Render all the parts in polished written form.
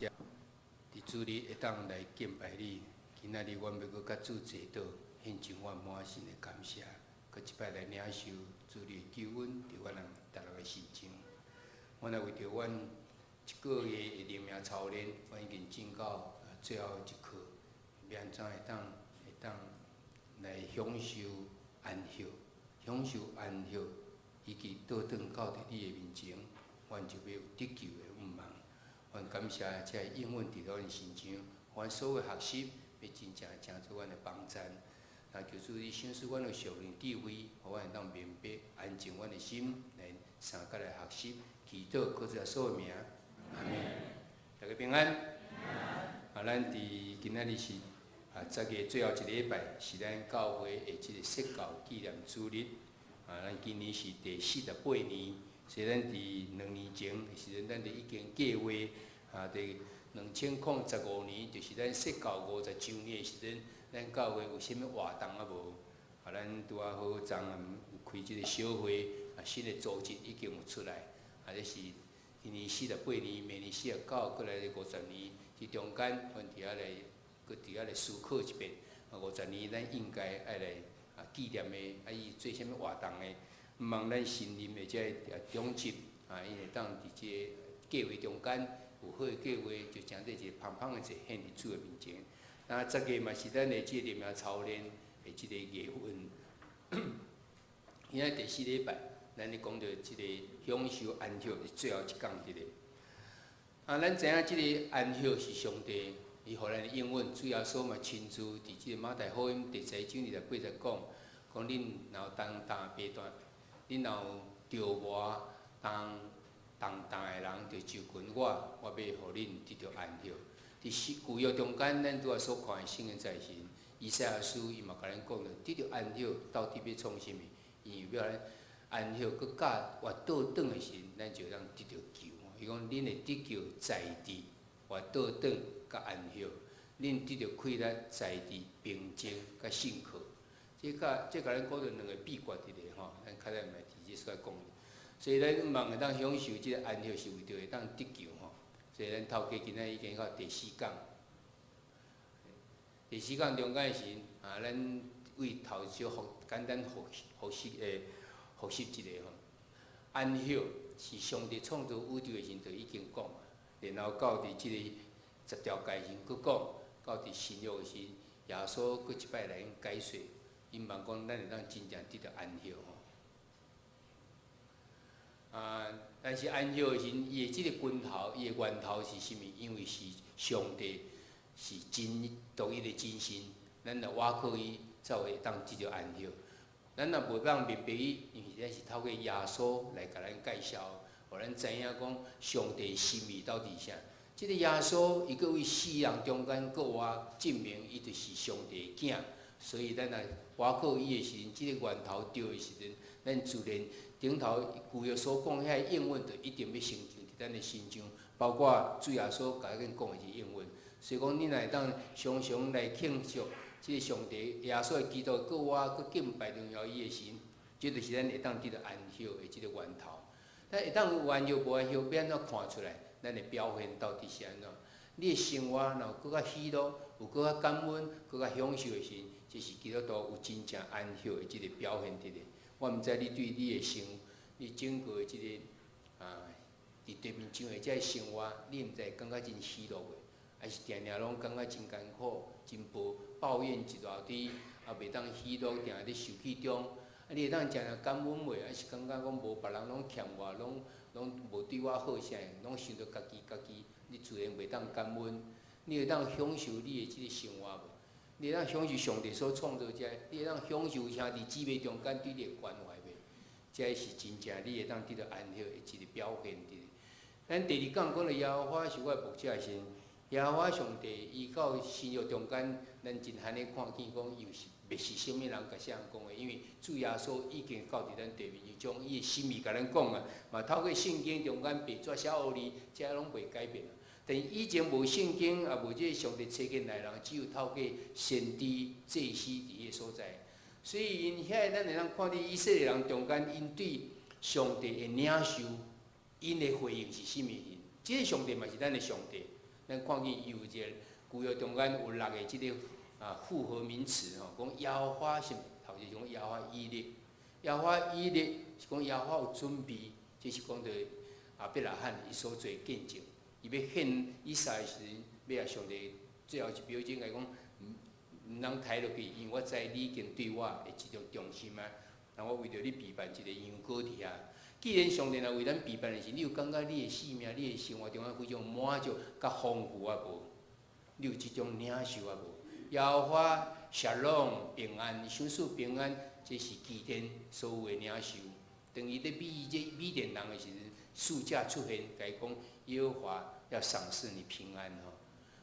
佇主日會當來敬拜你，今仔日阮欲閣佮主齊禱，獻上阮滿心的感謝，閣一擺來領受主你的救恩，佇阮人逐人的身上。阮來為著阮一個月的靈命操練，阮已經進到最後一課，欲按怎會當來享受安息，享受安息，以及倒轉到佇你的面前，阮就欲有得救的盼望。阮感謝這个應允佇阮身上，阮所有學習欲真正成做阮的幫贊。那求主你賞賜阮有屬靈智慧，予阮會當明白安靜阮的心，來相佮來學習，祈禱，靠主耶穌的名，阿門。大家平安。啊，咱佇今仔日是10月最後一禮拜，是咱教會的這個釋教紀念主日。啊，咱今年是第48年，所以咱佇2年前的時陣，咱就已經計劃啊，佇2015年，就是咱釋教50週年的時陣，咱教會有啥物活動啊無？啊，咱拄仔好昨暗有開這個小會，啊，新的組織已經有出來，啊，這是今年四十八年，明年49，閣來五十年，這中間，阮佇遐來，閣佇遐來思考一遍。啊，五十年咱應該愛來紀念的，啊，伊做啥物活動的？毋望咱新任的這个長執啊，伊會當佇這个計劃中間有好的計劃，就成做一個芳芳的祭獻佇主的面前。那10月嘛是咱的這個靈命操練的這個月份。今仔第四禮拜，咱咧講著這個享受安息是最後一講佇咧。啊，咱知影這個安息是上帝伊予咱的應允，主耶穌嘛親自佇這個馬太福音第十一章28節講，講恁若有擔擔負擔，恁若有著磨擔重擔的人，就就近我，我欲予恁得著安息。佇新舊約中間，咱拄仔所看的聖經在時，以賽亞書伊嘛共咱講著，得著安息到底欲創啥物？因為欲咱安息，閣佮活倒轉的時陣，咱就當得著救。伊講恁會得救在佇活倒轉佮安息，恁得著快樂在佇平靜佮信靠。這佮這共咱講著兩個秘訣佇咧吼，咱較早嘛佇這所講。所以咱望會當享受這個安息，是為著會當得救吼。所以咱頭家今仔已經到第四講，第四講中間的時陣啊，咱為頭小複簡單複習一下吼。安息是上帝創造宇宙的時陣就已經講啊，然後到佇這個十條誡時閣講，到佇新約的時陣，耶穌閣一擺來解說，𪜶望講咱會當真正得著安息吼。啊，但是安息的時陣，伊的這個根頭，伊的源頭是啥物？因為是上帝是真獨一的真神，咱若倚靠伊，才會當得著安息。咱若無當明白伊，因為咱是透過耶穌來共咱介紹，予咱知影講上帝心意到底是啥。這個耶穌伊閣為世人中間閣活證明，伊就是上帝的囝。所以咱若倚靠伊的時陣，這個源頭對的時陣，咱自然頂頭舊約所講遐應允，就一定欲成就佇咱的身上，包括主耶穌共咱講的這應允。所以講，恁若會當常常來慶祝這個上帝耶穌的基督閣活閣敬拜榮耀伊的時陣，這就是咱會當得著安息的這個源頭。咱會當有安息無安息，欲按怎看出來？咱的表現到底是按怎？你的生活若有閣較喜樂，有閣較感恩，閣較享受的時陣，這是基督徒有真正安息的這個表現佇咧。我毋知你對你的生，你整個的這個啊，佇地面上的這个生活，你毋知會感覺真喜樂袂？還是定定攏感覺真艱苦、真抱怨一大堆，啊，袂當喜樂，定定佇受氣中。啊，你會當誠誠感恩袂？還是感覺講無別人攏欠我，攏無對我好啥？攏想著家己家己，你自然袂當感恩。你會當享受你的這個生活無？你會當享受上帝所創造這個？你會當享受兄弟姊妹中間對你的關懷袂？這是真正你會當得著安息的一個表現佇咧。咱第二講講著耶和華是我的牧者時，耶和華上帝伊到新約中間，咱真罕咧看見講伊是袂是啥物人共啥人講的，因為主耶穌已經到佇咱地面上，將伊的心意共咱講啊，嘛透過聖經中間白紙寫烏字，這攏袂改變。但以前無聖經，也無這個上帝差遣來人，只有透過先知、祭司佇彼個所在。所以𪜶遐咱會當看佇以色列人中間，𪜶對上帝的領受，𪜶的回應是啥物？這個上帝嘛是咱的上帝，咱看見伊有一个舊約中間有六个這个複合名詞吼，講耶和華是頭一個講耶和華以勒，耶和華以勒是講耶和華有準備，這是講著亞伯拉罕伊所做見證，伊欲獻以撒的時陣，尾仔上帝最後一表徵共伊講，毋通刣落去，因為我知你已經對我的這種忠心啊，然後我為著你備辦一個羊羔佇遐。既然上帝若為咱備辦的時，你有感覺你的生命、你的生活中間非常滿足、佮豐富啊無？你有這種領受啊無？耶和華沙龍平安，賞賜平安，這是基甸所有的領受。當伊咧米這米甸人的時陣，使者出現，共伊講耶和華要賞賜你平安吼。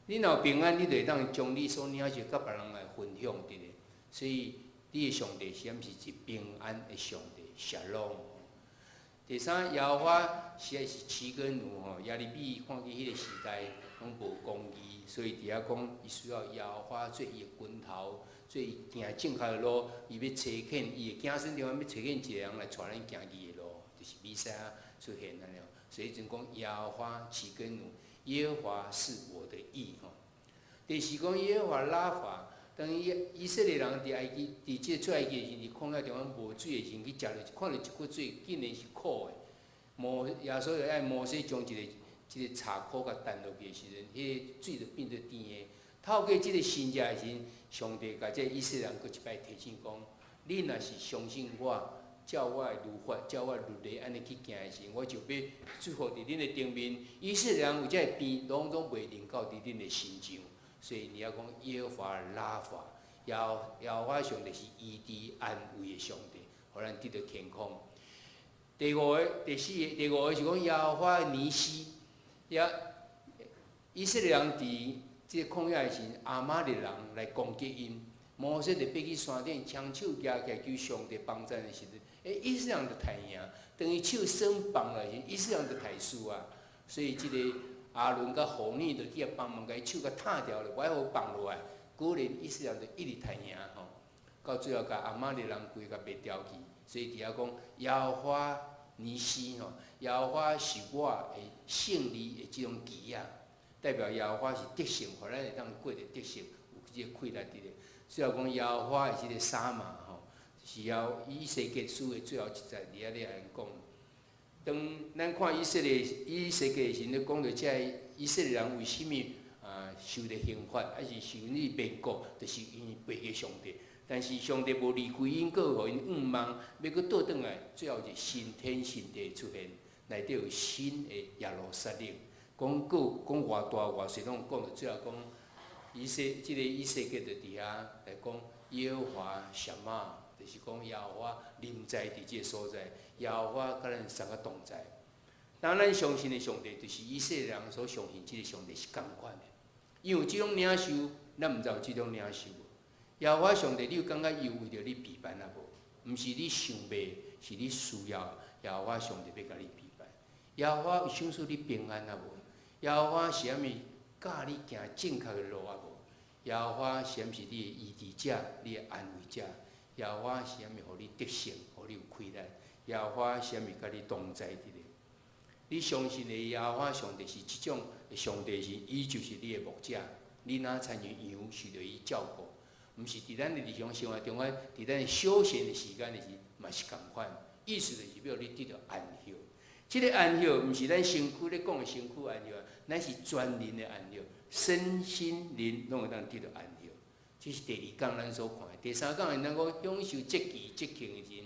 你若有平安，你就會當將你所領受佮別人來分享佇咧。所以你的上帝是毋是一平安的上帝？沙龍。第三，耶和華實在是齊根奴吼，耶利米看見彼个時代攏無公義，所以佇遐講，伊需要耶和華做伊的拳頭，做伊行正確的路，伊欲差遣伊的子孫中間欲差遣一個人來帶咱行義的路，就是彌賽亞出現按呢。所以陣講耶和華齊根奴，耶和華是我的義吼。第四講耶和華拉法，當以色列人佇埃及，佇這個出埃及的時陣，佇曠野中間無水的時陣，去食著看著一骨水，竟然是苦的。摩耶穌就愛摩西將一個柴箍共擲落去的時陣，彼个水就變做甜的。透過這個神蹟的時陣，上帝共這個以色列人閣一擺提醒講：你若是相信我，照我的律法，照我的律例按呢去行的時陣，我就欲祝福佇恁的頂面。以色列人有這个病，攏總袂臨到佇恁的身上。所以你要講耶和華拉法，耶和華上帝是醫治安慰的上帝，予咱得著健康。第五个、第四个、第五个是講耶和華尼西，耶以色列人佇這个曠野的時陣，亞瑪力人來攻擊𪜶，摩西就爬去山頂，雙手舉起來求上帝幫贊的時陣，以色列人就刣贏。當伊手鬆放落時，以色列人就刣輸啊。所以這个亞倫佮戶珥就去幫忙，共伊手共拆掉咧，無愛予放落來。果然以色列人就一直刣贏吼，到最後共亞瑪力人規共滅掉去。所以佇遐講耶和華尼西吼，耶和華是我的勝利的這種旗仔，代表耶和華是得勝，予咱會當過著得勝，有這个氣力佇咧。最後講耶和華的這个沙瑪吼，是要以西結書的最後一節佇遐咧來講。當咱看以西結的時陣，咧講著這个以色列人為啥物受著刑罰，還是受呢滅國，就是因為背逆上帝。但是上帝無離開𪜶，閣予𪜶向望，欲閣倒轉來，最後一個新天新地出現，內底有新的耶路撒冷。講閣講偌大偌細，攏講著最後講這个以西結就佇遐來講耶和華沙瑪，就是講耶和華臨在佇這个所在，耶和華佮咱三個同在。當咱相信的上帝，就是以色列人所相信這个上帝是仝款的。伊有這種領受，咱毋知有這種領受無？耶和華上帝，你有感覺伊有為著你備辦啊無？毋是你想欲，是你需要。耶和華上帝欲共你備辦。耶和華有賞賜你平安啊無？耶和華是啥物教你行正確的路啊無？耶和華是毋是你的醫治者、你的安慰者？耶和華是啥物予你得勝、予你有氣力？耶和華是啥物佮你同在佇咧？你相信的耶和華上帝是這種的上帝是，伊就是你的牧者，你若親像羊受著伊照顧，毋是佇咱的日常生活中間，佇咱休閒的時間的時，嘛是仝款。意思就是欲予你得著安息。這个安息毋是咱身軀咧講的身軀安息，咱是全人的安息，身心靈攏會當得著安息。這是第二工咱所看的。第三工咱講享受節期節慶的時陣，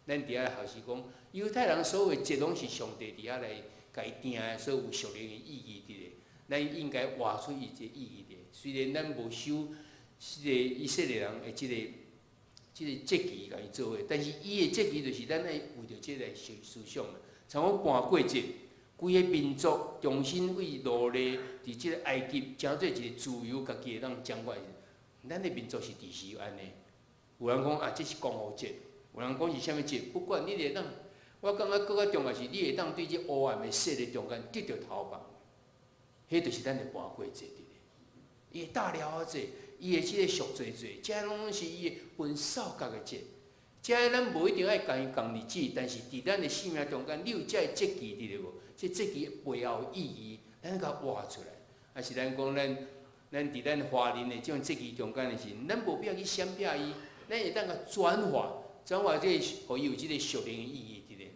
咱佇遐學習講，猶太人所有節攏是上帝佇遐來共伊定的，所有屬靈的意義佇咧。咱應該活出伊這個意義佇咧。雖然咱無守這個以色列人的這個節期共伊做伙，但是伊的節期就是咱愛為著這來思思想。像講盤過節，規个民族重新為奴隸佇這个埃及成做一個自由家己會當掌管。咱的民族是佇時按呢。有人講啊，這是光復節；有人講是啥物節？不管你會當，我感覺閣較重要是，你會當對這黑暗的勢力中間得著逃亡。彼就是咱的盤過節佇咧。伊的大了節，伊的這个贖罪節，這攏是伊的分掃角的節。這咱無一定愛共伊仝日子，但是佇咱的生命中間，你有這个節期佇咧無？這節期背後意義，咱共挖出來。啊是咱講咱佇咱華人的這種節期中間的時，咱無必要去閃避伊，咱會當共轉化，轉化這個，予伊有這個屬靈的意義佇咧。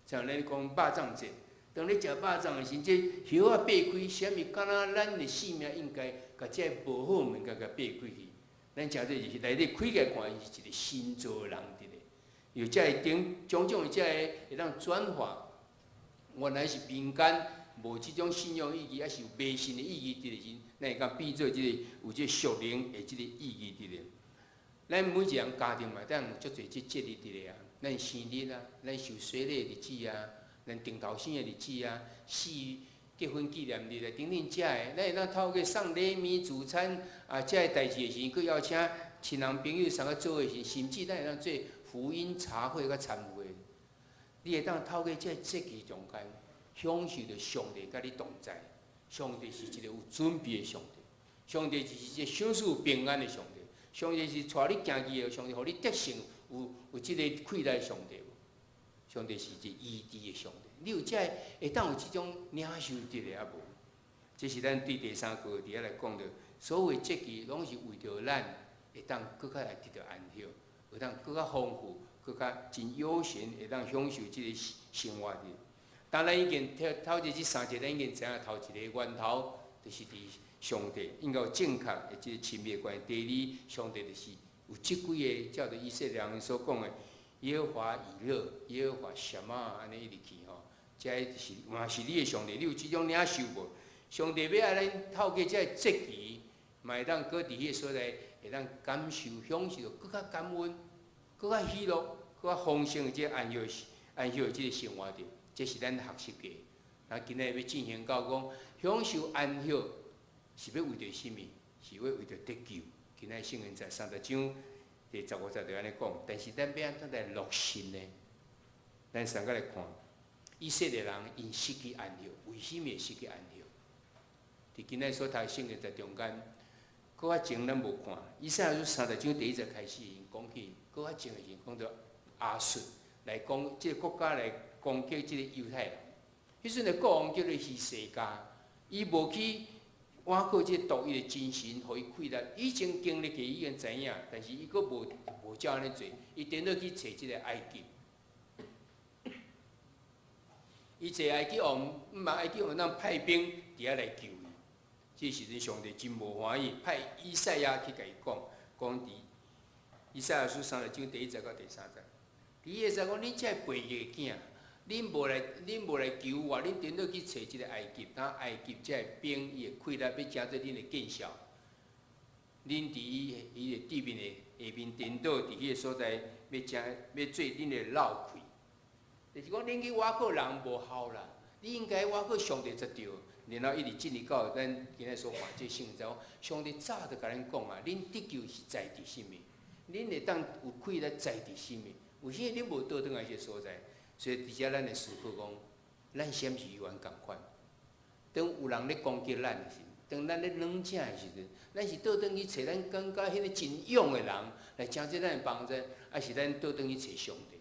像咱講肉粽節，當咧食肉粽的時，這葉仔擘開，啥物敢若咱的性命應該共這个無好物件共擘開去。咱誠濟就是內底開起來看，伊是一個新造的人佇咧。有這个頂種種的這個會當轉化，原來是民間無這種信仰意義，抑是有迷信的意義佇咧時，咱會當變做這個有這個屬靈的這個意義佇咧。咱每一個人家庭嘛，當有足濟這節日佇咧啊，咱生日啊，咱受洗禮的日子啊，咱頂頭生的日子啊，四結婚紀念日啊，等等遮个，咱會當透過送禮物、聚餐啊，遮个代誌的時陣，閣邀請親人朋友送去做的時，甚至咱會當做福音茶會佮餐會。你會當透過這個節期中間，享受著上帝佮你同在。上帝是一個有準備的上帝，上帝是一個賞賜平安的上帝，上帝是帶你行去的，上帝予你得勝有這個氣力的上帝。上帝是一個醫治的上帝，你有這個會當有這種領受佇咧抑無？這是咱對第三個佇遐來講著，所有節期攏是為著咱會當閣較來得著安息，會當閣較豐富、閣較真悠閒，會當享受這個生活的。當咱已經頭一這三節，咱已經知影頭一個源頭，就是佇上帝應該有正確的這個親密關係。第二，上帝就是有這幾個，照著以色列人所講的。耶和華以勒，耶和華沙瑪，按呢一直去吼，這个是嘛是你的上帝，你有這種領受無？上帝欲愛咱透過這个節期，嘛會當閣佇彼個所在，會當感受、享受，閣較感恩、閣較喜樂、閣較豐盛的這個安息的這個生活著，這是咱學習的。啊，今仔日欲進行到講，享受安息是欲為著啥物？是欲為著得救。今仔日聖經在30章第15節就按呢講，但是咱欲按怎來落實呢？咱先來看以色列人𪜶失去安息，為啥物會失去安息？佇今仔日所讀聖經在中間，閣較前咱無看，以賽亞書30章第1節開始，講起閣較前的時講著亞述來講，這個國家來攻擊這個猶太人。彼陣的國王叫做希西家，伊無去倚靠這個獨一的真神，予伊氣力。以前經歷過，伊已經知影，但是伊閣無照按呢做，伊顛倒去揣這個埃及。伊揣埃及王，毋嘛埃及王當派兵佇遐來救伊。這時陣上帝真無歡喜，派以賽亞去共伊講，講佇以賽亞書30章第1節到第3節。伊會使講，恁這个背逆的囝，恁無來求我，恁顛倒去揣這個埃及，當埃及這个兵伊會氣力欲成做恁的見笑。恁佇伊的對面的下面顛倒佇彼个所在，欲成欲做恁的落氣。就是講，恁去倚靠人無效啦，你應該倚靠上帝才對。然後一直進入到咱今仔所看這聖經，上帝早就共咱講啊，恁得救是在佇啥物？恁會當有氣力在佇啥物？為啥物恁無倒轉來這個所在？所以佇遮咱會思考講，咱啥物是猶原仝款？當有人咧攻擊咱的時，當咱咧軟正的時陣，咱是倒轉去揣咱感覺彼個真勇的人來成做咱的幫助，抑是咱倒轉去揣上帝？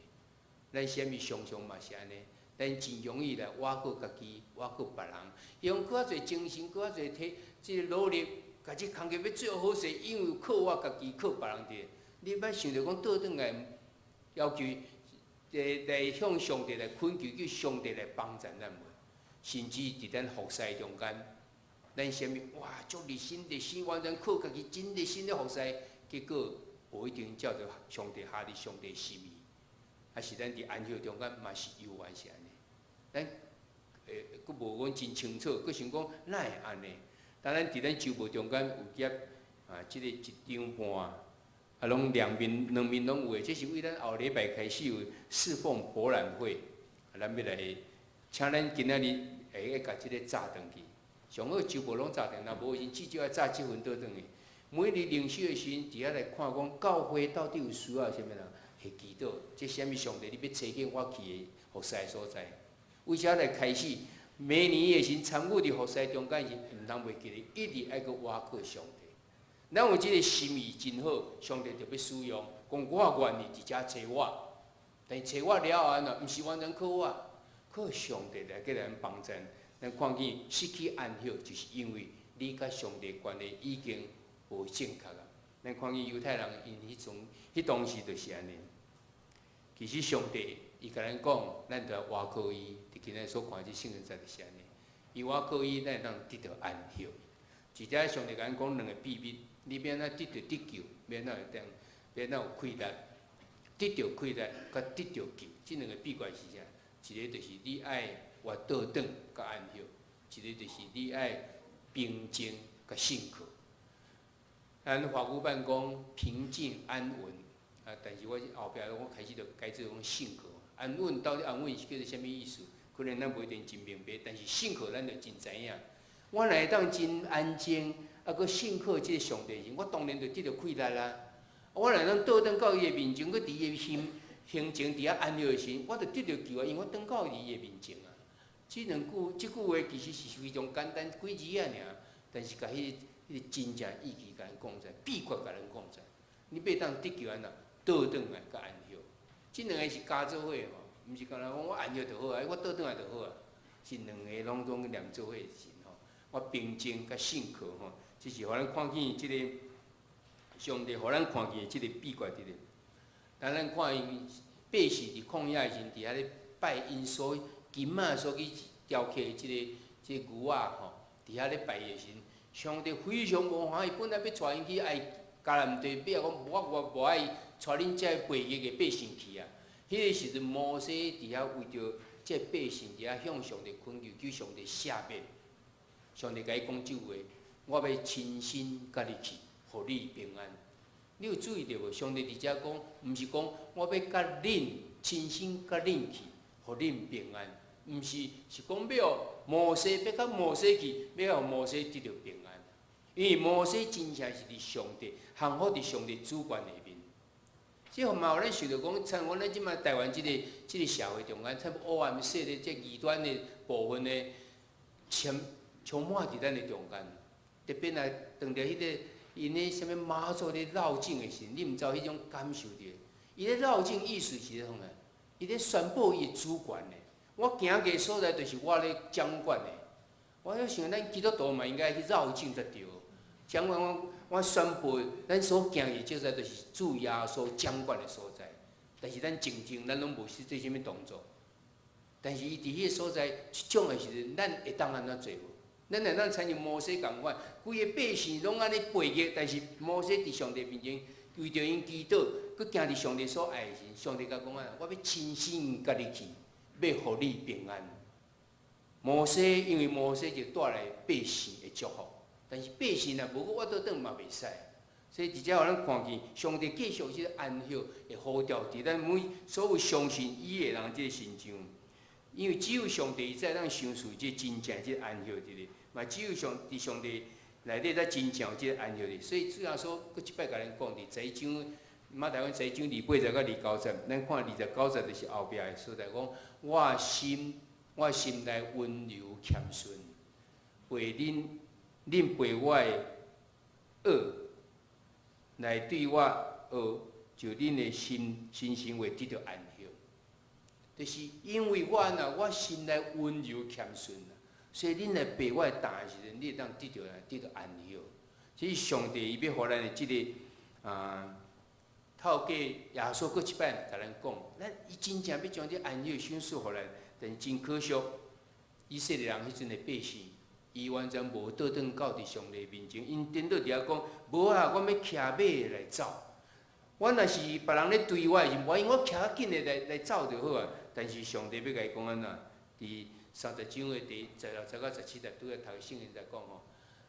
咱啥物常常嘛是按呢？咱真容易來倚靠家己，倚靠別人，用閣較濟精神，閣較濟體，這個努力，共這工課欲做好勢，因為靠我家己，靠別人佇。你捌想著講倒轉來要求，來向上帝來懇求，叫上帝來幫助咱無？甚至佇咱服侍中間，咱啥物哇，足熱心熱心，完全靠家己，真熱心咧服侍，結果無一定照著上帝合佇上帝心意。抑是咱佇安息中間嘛是猶原是按呢，咱閣無講真清楚，閣想講哪會按呢？當咱佇咱週報中間有夾啊，這個一張半，啊，攏兩面攏有的，這是為咱後禮拜開始有侍奉博覽會，啊，咱欲來請咱今仔日會用共這個紮轉去。上好週報攏紮轉，若無時至少愛紮這份倒轉去。每日靈修的時陣，佇遐來看講教會到底有需要啥物人。會祈禱，這啥物上帝？你欲差遣我去的服侍的所在？為啥來開始？每年的時參與佇服侍中間時，毋通袂記咧，一直愛閣倚靠上帝。咱有這個心意真好，上帝就欲使用。講我願意佇遮揣我，但是揣我了後按怎？毋是完全靠我，靠上帝來給咱幫助。咱看見失去安息，就是因為你佮上帝關係已經無正確啊。咱看見猶太人𪜶彼種，彼當時就是按呢。其實上帝伊共咱講，咱著愛倚靠伊。佇今仔所看這聖經節就是按呢。伊倚靠伊，咱會當得著安息。而且上帝共咱講兩個秘密，你欲按怎得著得救，欲按怎會當，欲按怎有氣力，得著氣力，佮得著救，這兩個秘訣是啥？一個就是你愛活倒轉佮安息，一個就是你愛平靜佮信靠。咱華語版講平靜安穩，啊，但是我後壁我開始就改做講信靠。安穩到底安穩是叫做啥物意思？可能咱無一定真明白，但是信靠咱就真知影。我若會當真安靜，啊，閣信靠這個上帝時，我當然就得著氣力啦。我若當倒轉到伊的面前，閣佇伊的心胸前佇遐安息的時，我就得著救啊，因為我轉到伊的面前啊。這兩句，這句話其實是非常簡單，幾字仔爾，但是共彼個真正意義共咱講出來，秘訣共咱講出來。你欲當得救按怎？倒轉來佮安息，這兩个是加做伙吼，毋是干焦講我安息就好啊，我倒轉來就好啊，是兩个攏總連做伙時吼。我平靜佮信靠吼，這是予咱看見這個上帝予咱看見的這個秘訣佇咧。當咱看𪜶百姓佇曠野的時陣，佇遐咧拜𪜶所金仔所去雕刻的這個牛仔吼，佇遐咧拜的時陣，上帝非常無歡喜，本來欲帶𪜶去愛迦南地，尾仔講我無愛帶恁這個背逆的百姓去啊！彼个時陣，摩西佇遐為著這百姓佇遐向上帝懇求，求上帝赦免。上帝共伊講這句話：我欲親身佮你去，予你平安。你有注意著無？上帝佇遮講，毋是講我欲佮恁親身佮恁去，予恁平安，毋是，是講欲予摩西，欲佮摩西去，欲予摩西得著平安。因為摩西真正是佇上帝降服佇上帝主權下面。這嘛予咱想著講，像阮咱這擺台灣這個社會中間，差不多黑暗勢力這異端的部分呢，充滿佇咱的中間。特別若當著彼個𪜶咧啥物媽祖咧繞境的時陣，你毋知有彼種感受著？伊咧繞境意思是創啥？伊咧宣布伊的主權呢。我行過所在，就是我咧掌管的。我咧想，咱基督徒嘛應該去繞境才對。掌管我，我宣布，咱所行的這在就是主耶穌掌管的所在。但是咱靜靜，咱攏無去做啥物動作。但是伊佇彼个所在，這種的時陣，咱會當按怎做無？咱會當親像摩西仝款，規個百姓攏按呢背逆，但是摩西佇上帝面前為著𪜶祈禱，閣行佇上帝所愛的時陣，上帝共講啊，我欲親身共你去，欲予你平安。摩西因為摩西就帶來百姓的祝福。但是百姓若無閣倚倒轉嘛袂使，所以佇遮予咱看見上帝繼續這个安息會呼召佇咱每所有相信伊的人這个身上，因為只有上帝伊才會當賞賜這真正這个安息佇咧，嘛只有上佇上帝內底才真正有這个安息佇。所以主耶穌閣一擺共咱講佇十一章馬太福音十一章28節到29節，咱看29節就是後壁的所在，講我心內溫柔謙遜，背恁。恁背我的軛來對我學，就恁的心身心會得著安息。就是因為我若我心內溫柔謙遜啊，所以恁來背我的擔的時陣，你會當得著安息。這是上帝伊欲予咱的這个啊，透過耶穌閣一擺共咱講，咱伊真正欲將這安息賞賜予咱，但是真可惜，以色列人彼陣的百姓，伊完全無倒轉到佇上帝面前，𪜶顛倒佇遐講，無啊，阮欲騎馬來走。阮若是別人咧追我的時，無因我騎較緊的來走就好啊。但是上帝欲共伊講按怎？佇30章的第16節到17節，拄才讀聖經在講吼。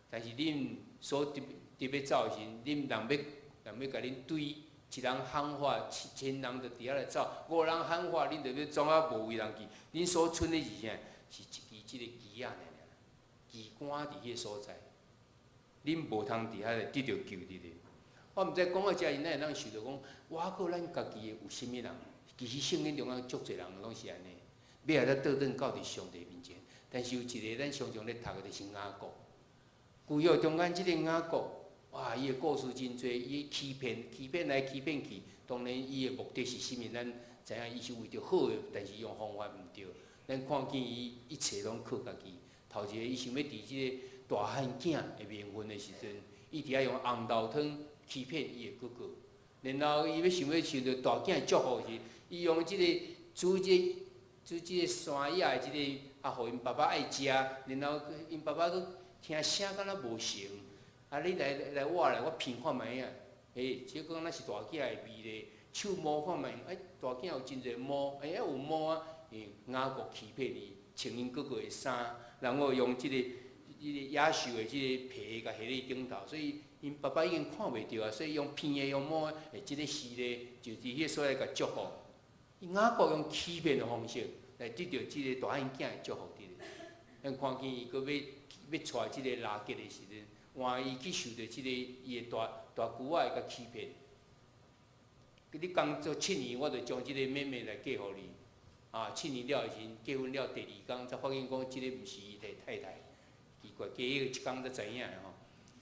但是恁所特特欲走的時，恁人欲共恁追，一人喊話，千人就佇遐來走；五人喊話，恁就欲創啊無位人去。恁所賰的是啥？是一支這个旗仔爾爾，旗桿佇彼个所在，恁無通佇遐來得著救佇咧。我毋知講到遮，𪜶會當想著講，倚靠咱家己的有啥物人？其實聖經中間足濟人攏是按呢，欲來才倒轉到佇上帝面前。但是有一个咱常常咧讀的，就是雅各。舊約中間這个雅各，哇，伊的故事真濟，伊欺騙、欺騙來欺騙去。當然，伊的目的是啥物？咱知影，伊是為著好的，但是用方法毋對。咱看見伊一切攏靠家己。頭一个，伊想欲佇這个大漢囝的名分的時陣，伊佇遐用紅豆湯欺騙伊的哥哥，然後伊欲想欲受著大囝的祝福時，伊用這個煮這個煮這個山野的這個啊，予𪜶爸爸愛食，然後𪜶爸爸閣聽聲敢若無成，啊，你來來我來，我聞看覓仔，欸，這個敢若是大囝的味咧，手摸看覓，欸，大囝有真濟毛，欸，有毛啊，欸，雅各欺騙伊，穿𪜶哥哥的衫，然後用這個野獸的這個皮共繫咧頂頭，所以𪜶爸爸已經看袂著啊，所以用鼻的用摸的，欸，這個是咧，就佇彼個所在共祝福。雅各用欺騙的方式來得著這個大漢囝的祝福佇咧。咱看見伊閣欲欲娶這個拉結的時陣，換伊去受著這個伊的大大姑仔的共欺騙。你工作七年，我就將這個妹妹來嫁予你。啊，七年了的時陣，結婚了第二工才發現講這個毋是伊的太太。奇怪，加彼個一工才知影的吼。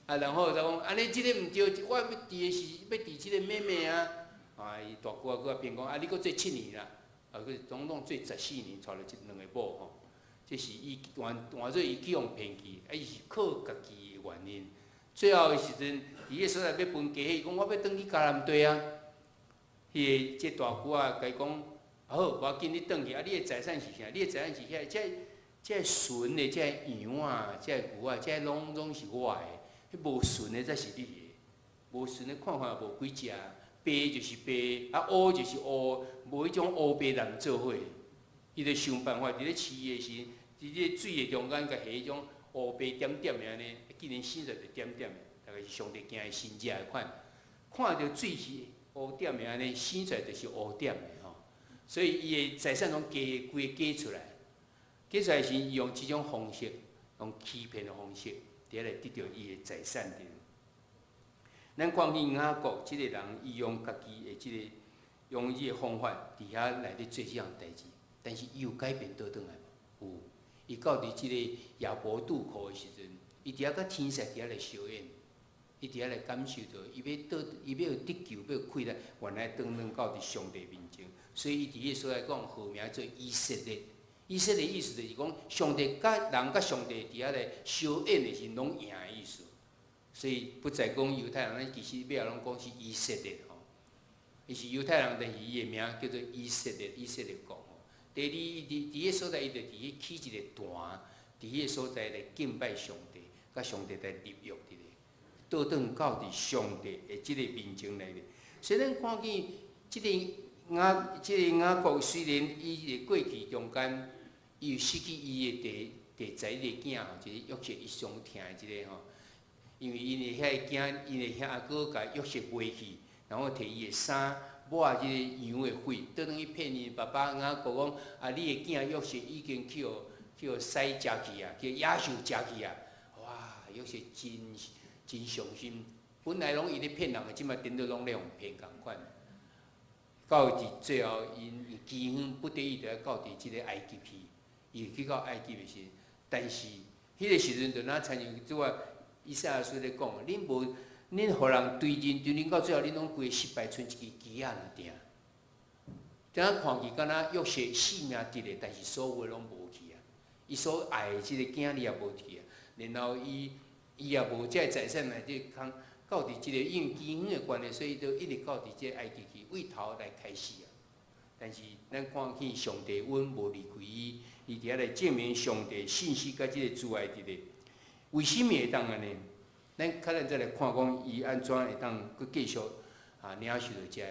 啊，然後就講，按呢這個毋對，我欲娶的是欲娶這個妹妹啊。啊，伊大姑仔閣騙講，啊，你閣做七年啦，啊，閣總共做14年，娶了這兩個某吼。這是伊換換做伊去予騙去，啊，伊是靠家己的原因。最後的時陣，伊彼個所在欲分家，伊講我欲轉去迦南地啊。彼個這大姑仔共伊講，好，無要緊，你轉去，啊，你的財產是啥？你的財產是遐，這這純的，這羊仔，這牛仔，這攏總是我的，彼無純的才是你的。無純的看看無幾隻，白就是白，啊烏就是烏，無彼種烏白人做伙。伊就想辦法佇咧飼的時，佇這個水的中間，共下彼種烏白點點的按呢，竟然生出來就點點的，大概是上帝驚伊神跡的款。看著水是烏點的按呢，生出來就是烏點的吼。所以伊的財產攏加規個加出來，加出來時，伊用這種方式，用欺騙的方式，佇遐來得著伊的財產。咱看見雅各這個人，伊用家己的這個用伊的方法，佇遐來咧做這項代誌，但是伊有改變倒轉來無？有。伊到佇這個雅博渡口的時陣，伊佇遐佮天使佇遐來相應，伊佇遐來感受著，伊欲倒，伊欲有得救，欲有氣力，原來轉轉到佇上帝面前。所以伊佇彼個所在講號名做以色列。以色列意思就是講，上帝佮人佮上帝佇遐來相應的時陣，攏贏的意思。所以不再講猶太人，咱其實尾仔攏講是以色列吼。伊是猶太人，但是伊的名叫做以色列，以色列國吼。第二，伊佇彼個所在，伊就佇彼起一個壇，佇彼個所在來敬拜上帝，佮上帝來立約佇咧，倒轉到佇上帝的這個面前來咧。所以咱看見這個雅各，雖然伊的過去中間，伊有失去伊的第十一個囝吼，就是約瑟伊上疼的這個吼。因為𪜶的遐個囝，𪜶的兄哥共約瑟賣去，然後提伊的衫抹這個羊的血，倒轉去騙𪜶爸爸雅各講：啊，你的囝約瑟已經去予獅食去啊，去野獸食去啊！哇，約瑟真真傷心。本來攏伊咧騙人的，這擺顛倒攏咧予騙仝款。到佇最後，𪜶饑荒不得已，就愛到佇這個埃及去。伊去到埃及的時，但是彼個時陣就若親像拄仔以賽亞書咧講，恁無恁予人追認，追認到最後，恁攏規个失敗，賰一支旗仔爾定。等看去敢若約瑟性命得咧，但是所有的攏無去啊。伊所愛的這個囝兒也無去啊。然後伊伊也無這個財產內底空到佇這個因為饑荒的關係，所以就一直到佇這個埃及去，為頭來開始啊。但是咱看見上帝阮無離開伊，伊佇遐來證明上帝信實佮這個慈愛佇咧。為啥物會當按呢？咱可能再來看講，伊按怎會當閣繼續啊領受著這个。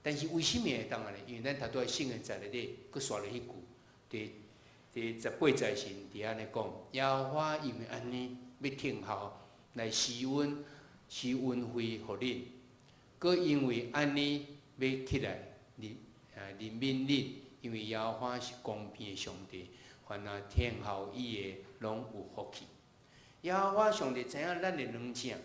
但是為啥物會當按呢？因為咱頭拄仔聖經節內底閣紲落彼句，第18節時佇按呢講：耶和華因為按呢欲聽候來施恩施恩惠予恁，閣因為按呢欲起來憐啊憐憫恁，因為耶和華是公平的上帝，凡若聽候伊的，攏有福氣。耶和華上帝知影咱的軟正，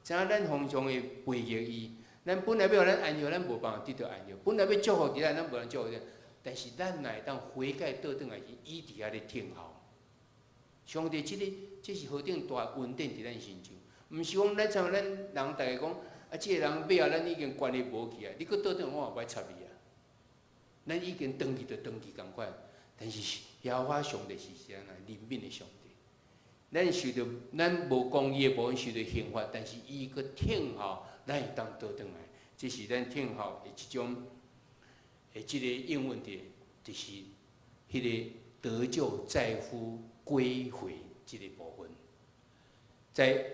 知影咱常常會背逆伊。咱本來欲予咱安息，咱無辦法得著安息。本來欲祝福佇咱，咱無能祝福咱。但是咱若會當悔改倒轉來，伊佇遐咧聽候。上帝這個，這是何等大恩典佇咱身上。毋是講咱像咱人逐家講，啊，這個人尾仔咱已經關係無去啊，你閣倒轉我嘛無愛插你啊。咱已經轉去就轉去仝款，但是耶和華上帝是啥呢？憐憫的上帝。咱受著咱無公義的部分受著刑罰，但是伊閣疼候，咱會當倒轉來。這是咱疼候的這種的這個應允的，就是彼個得救在乎歸回這個部分。在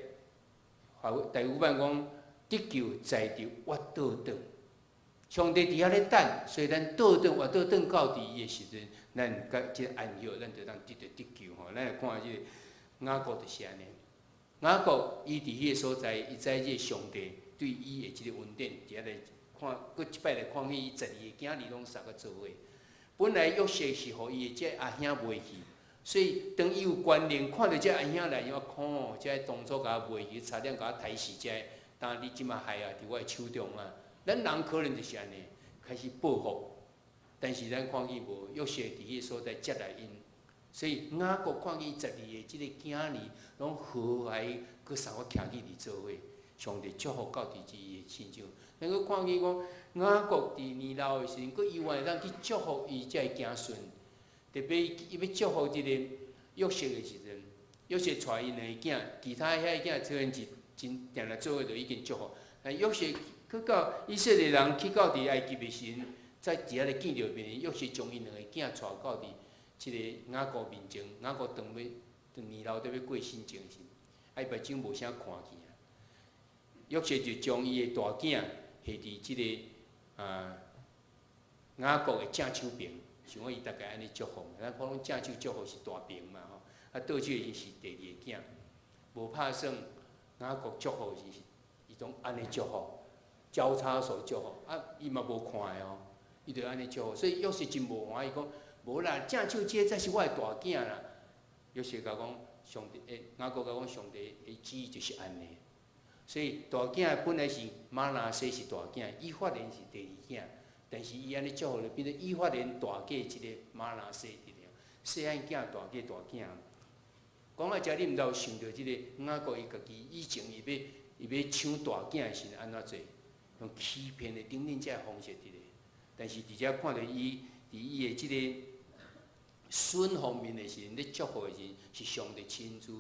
第五版講得救在佇越倒轉，上帝佇遐咧等，所以咱倒轉越倒轉到佇伊的時陣，咱佮這個安息，咱就當得著得救吼。咱來看這個雅各就是按呢。雅各伊佇彼個所在，伊知這個上帝對伊的這個恩典，佇遐來看，閣一擺來看見伊12個囝兒攏捒佮做伙。本來約瑟是予伊的這個阿兄賣去，所以當伊有觀念看著這阿兄來，伊講看，這個當初共我賣去，差點共我刣死，這個，當你這馬害啊，佇我的手中啊。咱人可能就是按呢，開始報復，但是咱看見無約瑟佇彼個所在接待𪜶，所以雅各看見十二個這個囝兒攏和諧，閣三個徛起佇做伙，上帝祝福到佇伊的身上。咱閣看見講雅各佇年老的時陣，閣猶原會當去祝福伊這个子孫，特別伊欲祝福這個約瑟的時陣，約瑟帶𪜶兩个囝，其他遐个囝雖然是真定定做伙，就已經祝福。但約瑟去到以色列人去到佇埃及的時陣，在佇遐咧見著面，約瑟將𪜶兩個囝帶到佇這個雅各面前，雅各當欲年老佇欲過身前時，啊伊目睭無啥看見啊。約瑟就將伊的大囝下佇這個雅各的正手爿，想講伊大概按呢祝福，咱普通正手祝福是大爿嘛吼，啊倒手的是第二个囝，無拍算雅各祝福是伊總按呢祝福，交叉手祝福，啊伊嘛無看的哦，伊就按呢祝福，所以約瑟真無歡喜講，無啦，正手這個才是我的大囝啦。約瑟共講，上帝，雅各共講上帝的旨意就是按呢。所以大囝本來是瑪拿西是大囝，以法蓮是第二囝，但是伊按呢祝福就變做以法蓮大過這個瑪拿西佇咧。細漢囝大過大囝。講到遮，你毋知有想著這個雅各伊家己以前伊欲搶大囝的時陣按怎做？用欺騙的等等這个方式佇咧。但是佇遮看著伊佇伊的這個孫方面的時陣，咧祝福的時陣，是上帝親自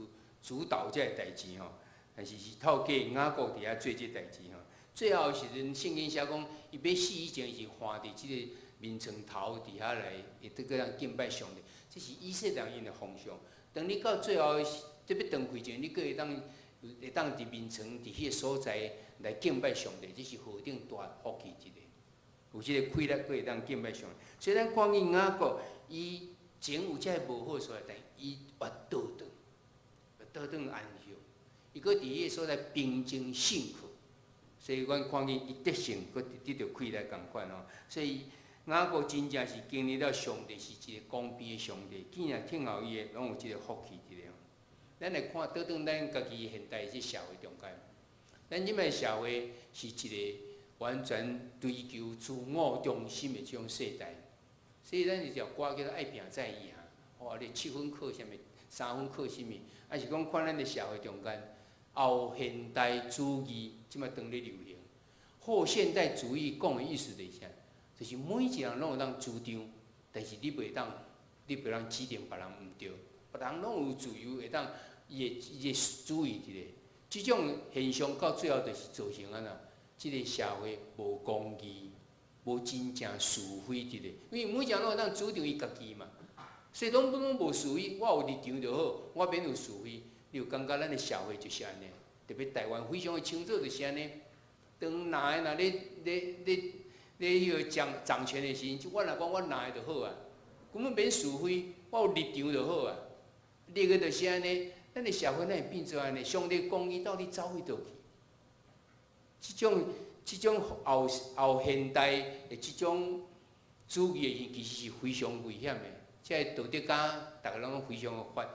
主導這个代誌吼。但是是透過雅各佇遐做這代誌吼。最後時陣，聖經寫講，伊欲死以前是橫佇這個眠床頭佇遐來，會得閣通敬拜上帝。這是以色列人𪜶的方向。當你到最後這欲斷氣前，你閣會當佇眠床佇彼個所在來敬拜上帝，這是何等大福氣一個。有這個氣力，閣會當敬拜上帝。所以咱看見雅各，伊前有這个無好所在，但伊越倒轉，越倒轉安息。伊閣佇彼個所在平靜信靠，所以阮看見伊得勝，閣得著氣力仝款吼。所以雅各真正是經歷了上帝是一個公平的上帝，既然疼候伊的，攏有這個福氣佇咧。咱來看倒轉咱家己現代這社會中間，咱這擺社會是一個完全追求自我中心的這種世代，所以咱有一條歌叫做《愛拚才會贏》，吼，你七分靠啥物，三分靠啥物？抑是講看咱的社會中間，後現代主義這擺當咧流行。後現代主義講的意思就是啥？就是每一個人攏有當主張，但是你袂當指定別人毋對，別人攏有自由會當伊的主意佇咧。這種現象到最後就是造成按怎？這個社會無公義，無真正是非佇咧。因為每一個人攏會當主張伊家己嘛，所以攏無是非，我有立場就好，我免有是非。你有感覺咱的社會就是按呢？特別台灣非常的清楚就是按呢。當藍的若咧咧咧咧彼個掌權的時陣，我若講我藍的就好啊，根本免是非，我有立場就好啊。綠的就是按呢，咱的社會哪會變做按呢？上帝公義到底走去佗去？這種後現代的這種主義的其實是非常危險的。這個道德家逐家攏非常的發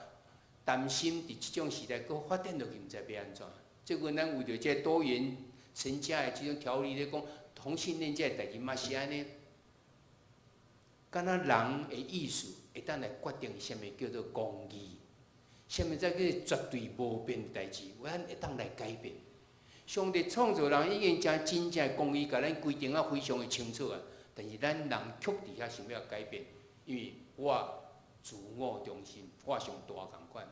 擔心，佇這種時代閣發展落去，毋知欲按怎。最近咱為著這多元成家的這種條例咧講，同性戀這个代誌嘛是按呢。敢若人的意思會當來決定啥物叫做公義，啥物才叫做絕對無變的代誌，咱會當來改變。上帝創造人已經將真正的公義共咱規定啊非常的清楚啊，但是咱人卻佇遐想欲改變，因為我自我中心，我上大仝款。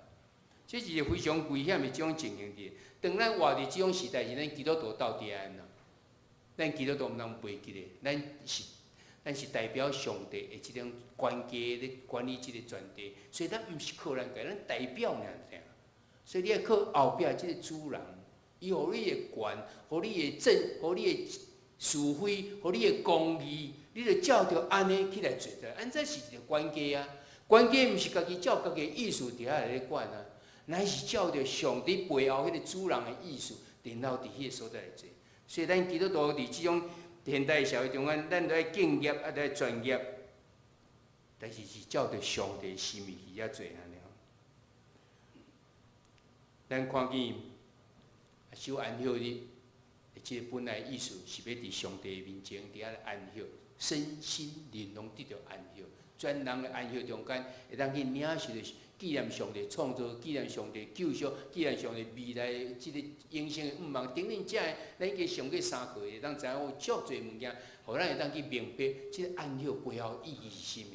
這是一個非常危險的這種情形佇。當咱活佇這種時代時，咱基督徒到底按怎？咱基督徒毋通袂記得，咱是代表上帝的這種管家咧管理這個全地，所以咱毋是靠咱家，咱代表爾爾。所以你愛靠後壁這個主人，伊予你的權，予你的正，予你的是非，予你的公義，你著照著按呢去來做的。按這是一個管家啊，管家毋是家己照家己的意思佇遐來咧管啊，乃是照著上帝背後彼個主人的意思，然後佇彼個所在來做。所以咱基督徒佇這種現代社會中間，咱著愛敬業，啊，著愛專業，但是是照著上帝心意去遐做按呢。咱看見守安息日，這個本來意思是欲佇上帝面前佇遐安息，身心靈攏得著安息。全人的安息中間，會當去領受著紀念上帝創造、紀念上帝救贖、紀念上帝未來這個永生的願望等等，這个咱已經上過三課，會當知影有足濟物件，予咱會當去明白這個安息背後意義是啥物。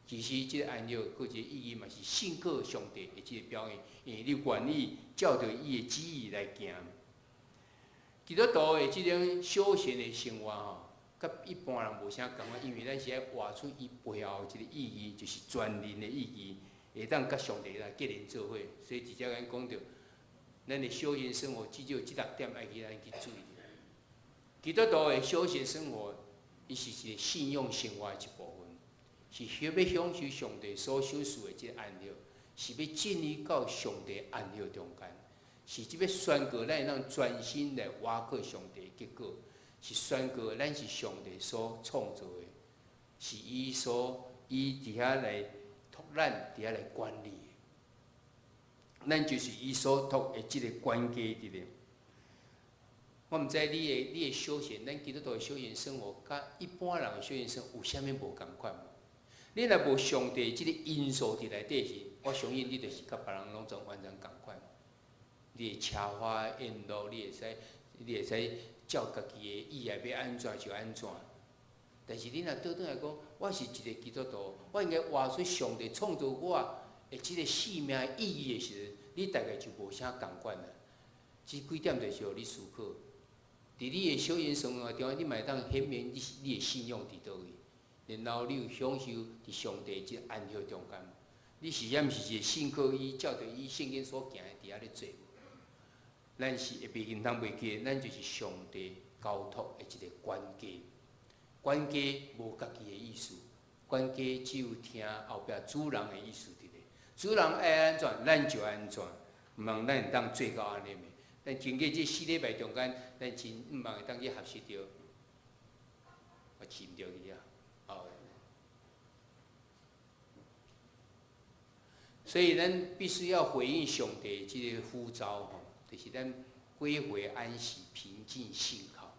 其實這個安息閣一個意義嘛是信靠上帝的這個表現，因為你願意照著伊的旨意來行。基督徒的這種休閒的生活吼，佮一般人無啥仝款，因為咱是愛活出伊背後一個意義，就是全人的意義，會當佮上帝來結連做伙。所以直接咱講著，咱的休閒生活至少這六點愛去咱去注意。基督徒的休閒生活，伊是一個信仰生活的一部分，是欲享受上帝所賞賜的這個安息，是欲進入到上帝安息中間，是這欲宣告咱會當專心來倚靠上帝的結果，是宣告咱是上帝所創造的，是伊所伊佇遐來託咱，佇遐來管理的，咱就是伊所託的這個管家佇咧。我毋知你的休閒，咱基督徒的休閒生活，佮一般人的休閒生活有啥物無仝款無？你若無上帝這個因素佇內底時，我相信你就是佮別人攏總完全仝款。你會奢華宴樂，你會使照家己的意愛欲按怎就按怎。但是你若倒轉來講，我是一個基督徒，我應該活出上帝創造我的這個生命意義的時陣，你大概就無啥仝款啦。這幾點就是予你思考。佇你的休閒生活中，你嘛會當顯明你的信仰佇佗位，然後你有享受佇上帝這個安息中間。你是抑毋是一個信靠伊，照著伊聖經所行的佇遐咧做？咱是會袂毋通袂記，咱就是上帝交託的一個管家。管家無家己的意思，管家只有聽後壁主人的意思佇咧。主人愛按怎，咱就按怎，毋茫咱會當做到按呢袂？咱經過這四禮拜中間，咱真毋茫會當去學習著，我飼毋著去啊！哦，所以咱必須要回應上帝這個呼召吼，就是咱歸回安息、平靜、信靠，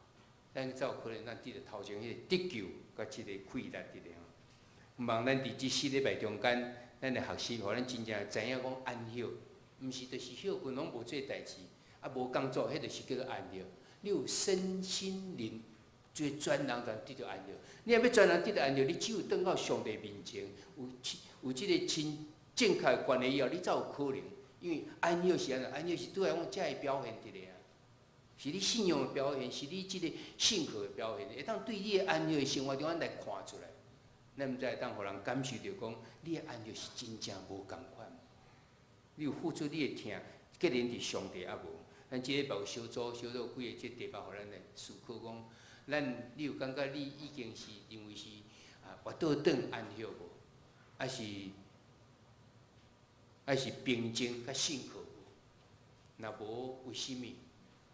咱才有可能咱佇咧頭前彼個得救佮這個氣力佇咧吼。毋茫咱佇這四禮拜中間，咱來學習，予咱真正知影講安息，毋是就是歇睏攏無做代誌。啊，無工作，彼就是叫做安息。你有身心靈，做全人才得著安息。你若欲全人得著安息，你只有轉到上帝面前，有這個親正確的關係以後，你才有可能。因為安息是按怎？安息是對來講，這个表現佇咧啊，是你信仰的表現，是你這個信靠的表現，會當對你的安息的生活中間來看出來。咱毋知會當予人感受著講，你的安息是真正無仝款。你有付出你的疼，結連佇上帝抑無？咱這禮拜有小組，小組幾个這題目，予咱來思考講，咱你有感覺你已經是認為是啊，活倒轉安息無？抑是平靜佮信靠無？若無，為啥物？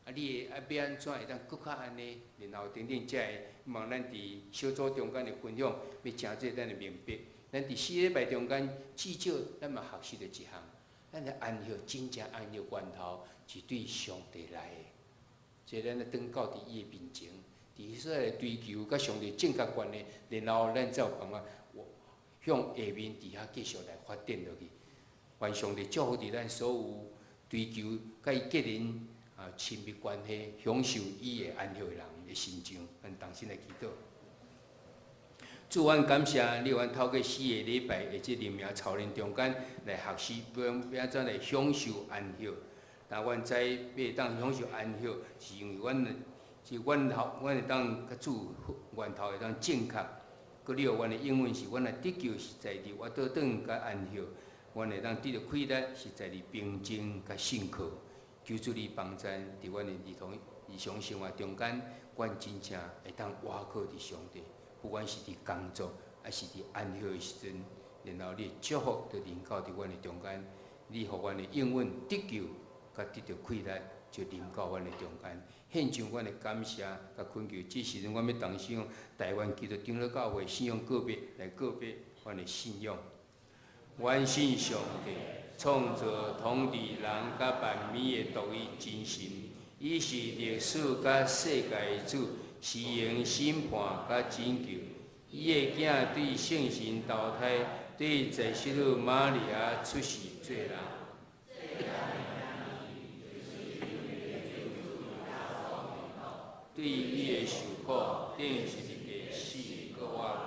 啊，你會啊欲按怎會當閣較按呢？然後等等，這个望咱佇小組中間的分享，欲誠做咱的明白。咱佇四禮拜中間，至少咱嘛學習著一項，咱的安息真正安息源頭是對上帝來的，所以咱來轉到佇伊的面前，佇彼所在追求佮上帝正確關係，然後咱才有辦法向下面佇遐繼續來發展落去。願上帝祝福佇咱所有追求佮伊結連啊親密關係、享受伊的安息的人的心中，咱同心來祈禱。主，阮感謝你，予阮透過四个禮拜的這靈命操練中間來學習，欲按怎來享受安息。但阮知欲會當享受安息，是因為阮是源頭，阮會當佮主源頭會當正確。閣你予阮的應允是，阮若得救是在佇倚倒轉佮安息，阮會當得著氣力是在佇平靜佮信靠。求主你幫贊，佇阮的日常生活中間，阮真正會當倚靠佇上帝，不管是佇工作，抑是佇安息的時陣，然後你的祝福就臨到佇阮的中間，你予阮的應允得救，佮得著氣力，就臨到阮的中間。獻上阮的感謝佮懇求，這時陣阮欲同時用台灣基督長老教會信仰告白來告白阮的信仰。阮信上帝，創造統治人佮萬物的獨一真神，伊是歷史佮世界的主，施行審判佮拯救。伊的囝對聖神投胎，對濟失女瑪利亞出世做人。對伊的受苦，釘十字架死，閣活。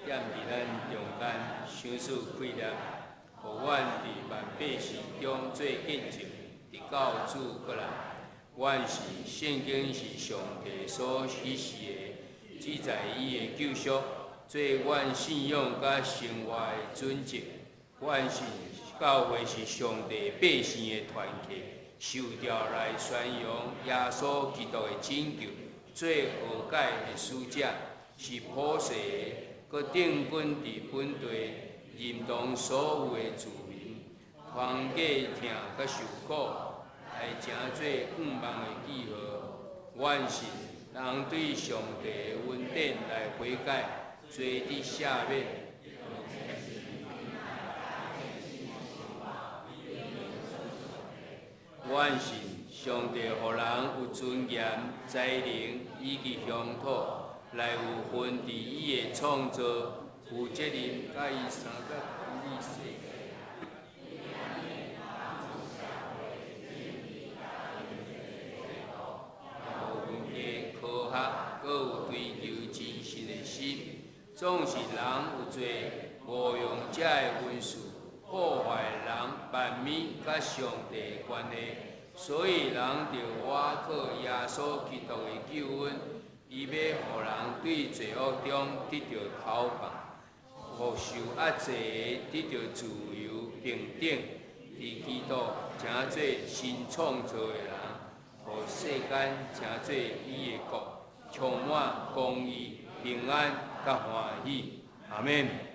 踮佇咱中間，賞賜氣力，予阮佇萬百姓中做見證，直到主閣來。阮信聖經是上帝所啟示的，記載伊的救贖，做阮信仰佮生活的準則。阮信教會是上帝百姓的團體，受召來宣揚耶穌基督的拯救，做和解的使者，是普世的，閣定根佇本地，認同所有的住民，通過疼佮受苦，來成做向望的記號。阮信人對上帝的恩典來悔改，罪得赦免。阮信上帝予人有尊嚴、才能以及鄉土，來有份佇伊的創造，負責任佮伊相佮管理世界。有文化、科學，閣有追求真實的心，總是人有濟誤用這个恩賜，破壞人萬物佮上帝的關係，所以人著倚靠耶穌基督的救恩，伊欲予人對罪惡中得著逃放，予受壓制的得著自由平等，佇基督成做新創造的人，予世間成做伊的國，充滿公義、平安佮歡喜。阿們。